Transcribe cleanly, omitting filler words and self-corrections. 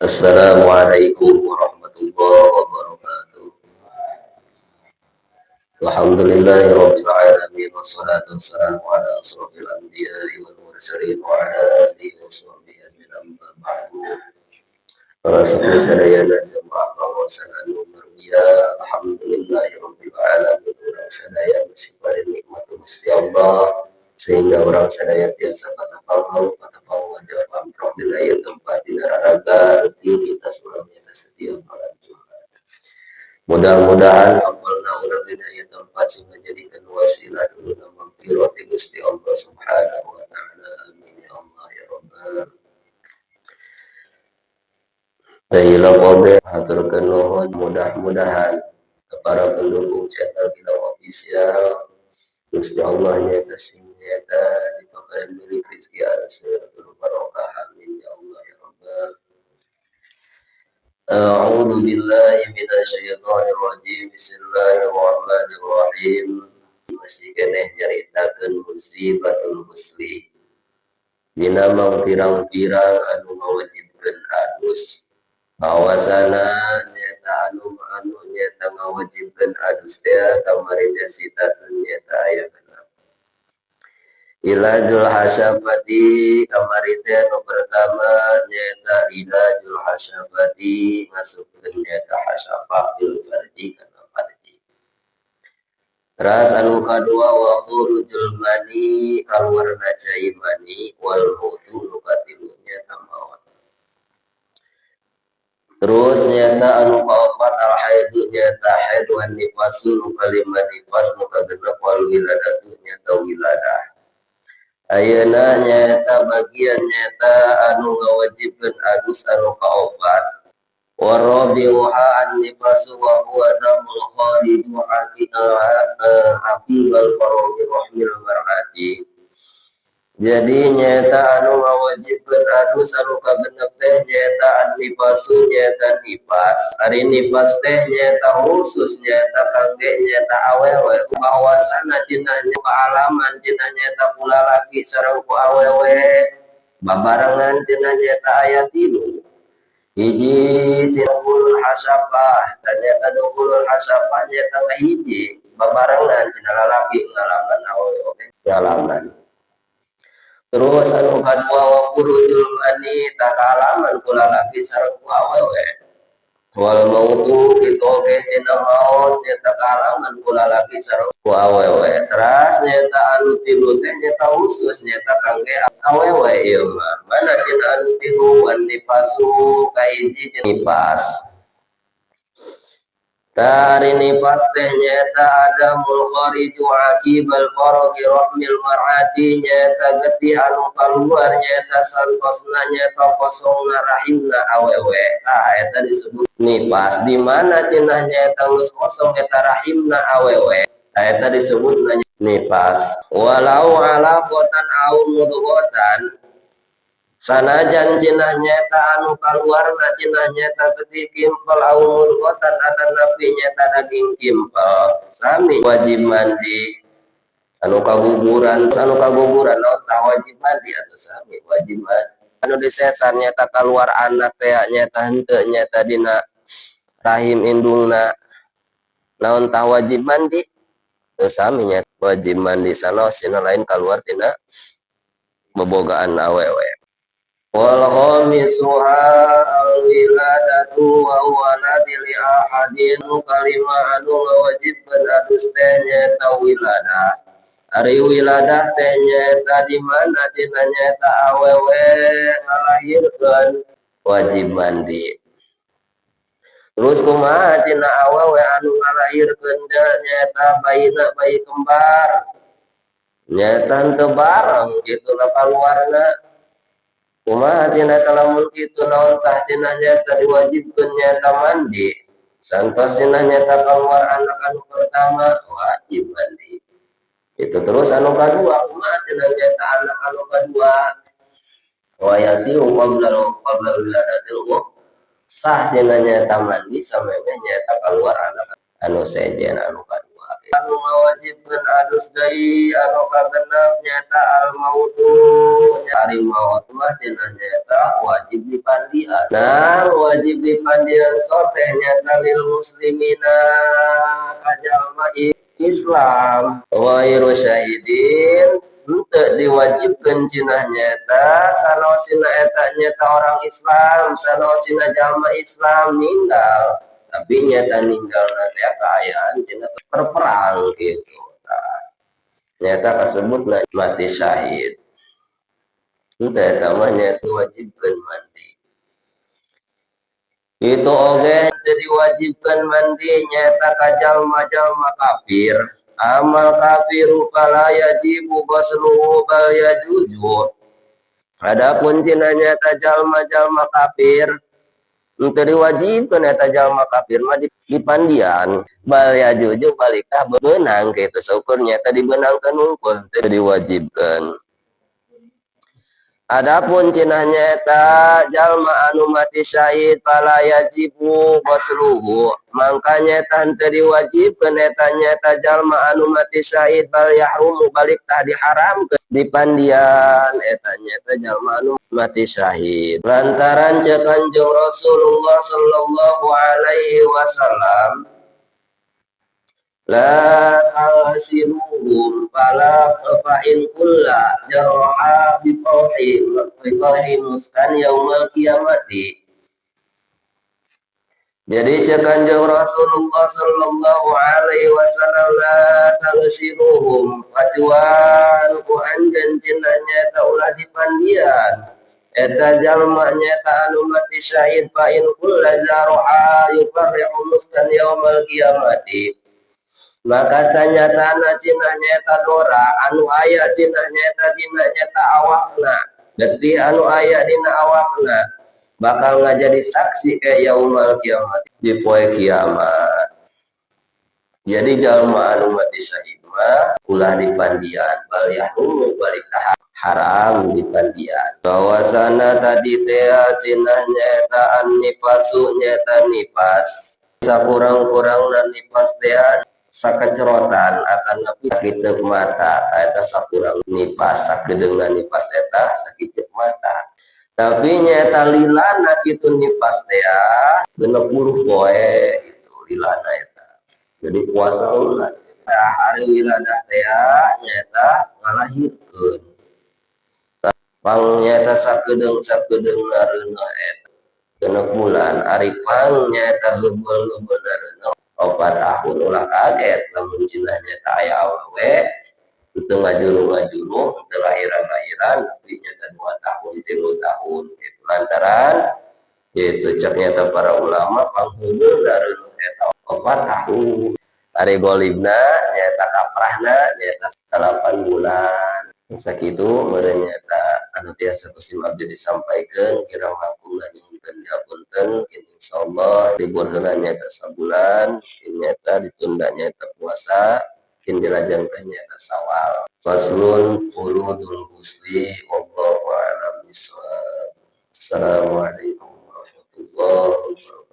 Assalamualaikum warahmatullahi wabarakatuh. Alhamdulillahirabbil alamin, wassalatu wassalamu ala asrofil anbiya'i wal mursalin wa ala alihi washabbihi ajmain, amma ba'du. Para sepuh sadayana, jamaah kawasan anu mulia, alhamdulillahirabbil alamin, urang sadaya masih pada nikmat Gusti Allah sehingga urang sadaya tiasa patepang patepang wajah pamprok dina ieu tempat, dina raraga rutinitas urang nyata setiap malam Jumat. Mudah-mudahan amalna urang dina ieu tempat sing ngajadikeun wasilah turunna magfirah ti Gusti Allah Subhanahu wa taala. Amin ya Allah ya Rabbal. Teu oge haturkeun nuhun, mudah-mudahan ke para pendukung channel Gilang Official Gusti Allah nyata sing nyata dipakai milik rezeki anu seueur barokah. Amin ya Allah ya Rabbal. A'udzu billahi minasyaitonir rajim. Bismillahirrahmanirrahim. Masih keneh nyaritakeun mujibatul ghusli, dina mang pirang-pirang anu ngawajibkeun adus, bahwasana nyata anu anu nyata ngawajibkeun adus teh kamari teh sittatun, nyata aya genep. Ilajul hasyafati, kamari teh anu pertama nyata ilajul hasyafati, ngasupkeun nyata hasyafah, fil farji, kana farji. Teras anu kadua, wa khurujul mani, kaluarna cai mani, wal mautu, nu katilu nyata maot. Terus nyata anu kaopat, al haidu, nyata haid, wan nifasu, nu kalima nifas, nu kagenep wal wiladatu, nyata wiladah. Ayeuna nyata bagian nyata anu ngawajibkeun adus anu kaopat. Warabi'uha an-nifasu wa huwa damul khariju aqibal faraghi rahmil mar'ati. Jadi nyata anu ngawajibkeun adus anu kagenep teh nyata an-nifasu, nyata nifas. Ari nifas teh nyata khusus nyata kangge nyata awewe, bahwasana cenah kaalaman cenah nyata ku lalaki sareng ku awewe babarengan cenah nyata aya tilu. Hiji, dukhulul hasyafah, dan nyata dukhulul hasyafah nyata hiji babarengan cenah lalaki ngalaman, awewe oge ngalaman. Terus anu kadua, wa khurujul mani, tah kaalaman ku lalaki sareng ku awewe. Wal mautu, kitu oge cenah maot nyata kaalaman ku lalaki sareng ku awewe. Teras nyata anu tilu teh nyata khusus nyata kangge awewe ieu mah. Mana cenah anu tilu? Wan nifasu, kahiji nifas. Tari nifas teh nyata adamul khariju akibal faragi rahmil mar'ati, nyata getih anu kaluar nyata santosna nyata kosongna rahimna awewe. Tah, eta disebut nifas. Di mana cenah nyata geus kosong eta rahimna awewe, tah eta disebut nifas. Walau alaqatan au mudghatan, sanajan cenah nyata anu kaluarna cenah nyata getih kimpel, au mudghatan, atanapi nyata daging kimpel, sami wajib mandi. Anu kaguguran, anu kaguguran naon tah wajib mandi atau sami wajib mandi? Anu disesar nyata keluar anak teh nyata henteu nyata dina rahim indungna, naon tah wajib mandi? Teu, sami nya wajib mandi, sanaos cenah lain keluar tina bobogaan awewe. Wal khamisuha al wiladatu wa huwa li ahadin. Kalima anu ngawajibkeun adus teh nyaeta wiladah. Ari wiladah teh nyaeta di mana cenah nyaeta awewe ngalahirkeun wajib mandi. Terus kumaha cenah awewe anu ngalahirkeun nyaeta bayina bayi kembar, nyaeta henteu bareng kitu lah kaluarna? Kumaha cenah lamun kitu, naon tah cenah nyaeta diwajibkeun nyaeta mandi? Santos cenah nyaeta keluar anak anu pertama, wajib mandi itu. Terus anu kadua, kumaha cenah nyaeta anak anu kadua? Wa yasihu qabla qabla wiladatil, sah cenah nyaeta mandi samemeh nyaeta keluar anak. Anu sejen anu kadua anu ngawajibkeun adus deui anu kagenep nyaeta al mautu. Ari maut mah cenah nyaeta wajib dipandian. Nah, wajib dipandian soteh nyaeta lil muslimina ka jalma Islam ghairu syahidin henteu diwajibkeun cenah nyaeta sanaosina eta nyaeta orang Islam sanaosina jalma Islam ninggal tapi nyata ninggal nanti kaayaan cenah terperang gitu. Nah, nyata kasebut mati syahid henteu eta mah nyata diwajibkeun mandi. Itu oge teu diwajibkeun mandi nyata ka jalma-jalma kafir. Amal kafiru fala yajibu ghusluhu bal yajuzu. Adapun cenah nyata jalma-jalma kafir henteu diwajibkeun eta jalma kafir mah dipandian bal yajuju balikah beunang kitu saukur nyata dibeunangkeun hungkul teu diwajibkeun. Adapun cenah nyaeta jalma anu mati syahid fala yajibu ghusluhu mangka nyaeta henteu diwajibkeun eta nyaeta jalma anu mati syahid bal yahrumu balik tah diharamkeun dipandian eta nyaeta jalma anu mati syahid. Lantaran ceuk Kanjeng Rasulullah sallallahu alaihi wasallam la tasiruhum fala fa in kulla jarraha bi fawhi muskan yaumal kiamati. Jadi ceuk Kanjeng Rasulullah sallallahu alaihi wasallam la tasiruhum acuan ku anjeun cenah nyaeta ulah dipandian eta jalma nyaeta anu mati syahid fa in kulla jarraha yufarrihu muskan yaumal kiamati. Maka sanyatana cenah nyaeta dora anu aya cenah nyaeta dina nyaeta awakna getih anu aya dina awakna bakal ngajadi saksi ke yaumal kiamat di poe kiamat. Jadi jalma anu mati syahid mah ulah dipandian bal yahrumu balik haram dipandian. Bahwasana tadi teh cenah nyaeta an nifasu nyaeta nifas sakurang-kurangna nifas teh sakecerotan atanapi sakiteuk mata eta sakurang nifas sakedeungna nifas eta sakiteuk mata. Tapi nyaeta lilana kitu nifas teh 60 poe itu lilana eta. Jadi puasa heula. Nah, hari wiladah teh nyaeta ngalahirkeun. Pang nyaeta sakedeung-sakedeungna reuneuh eta 6 bulan ari pang nyaeta heubeul-heubeulna reuneuh 4 tahun. Ulah kaget lamun cenah nyaeta aya awewe teu ngajuru-ngajuru teu lahiran-lahiran tapi nyaeta 2 tahun 3 tahun gitu. Lantaran yaitu cek nyaeta para ulama pangheubeulna reuneuh eta 4 tahun. Ari golibna nyaeta kaprahna nyaeta 8 bulan. Sakitu meureun nyaeta anu tiasa ku sim abdi disampaikeun kirang langkungna nyuhunkeun dihapunten. Insyaallah libur heula nyaeta sabulan nyaeta ditunda nyaeta puasa kin dilajengkeun nyaeta Sawal. Faslun furudul ghusli wallahu a'lam bissawab. Assalamualaikum warahmatullahi wabarakatuh.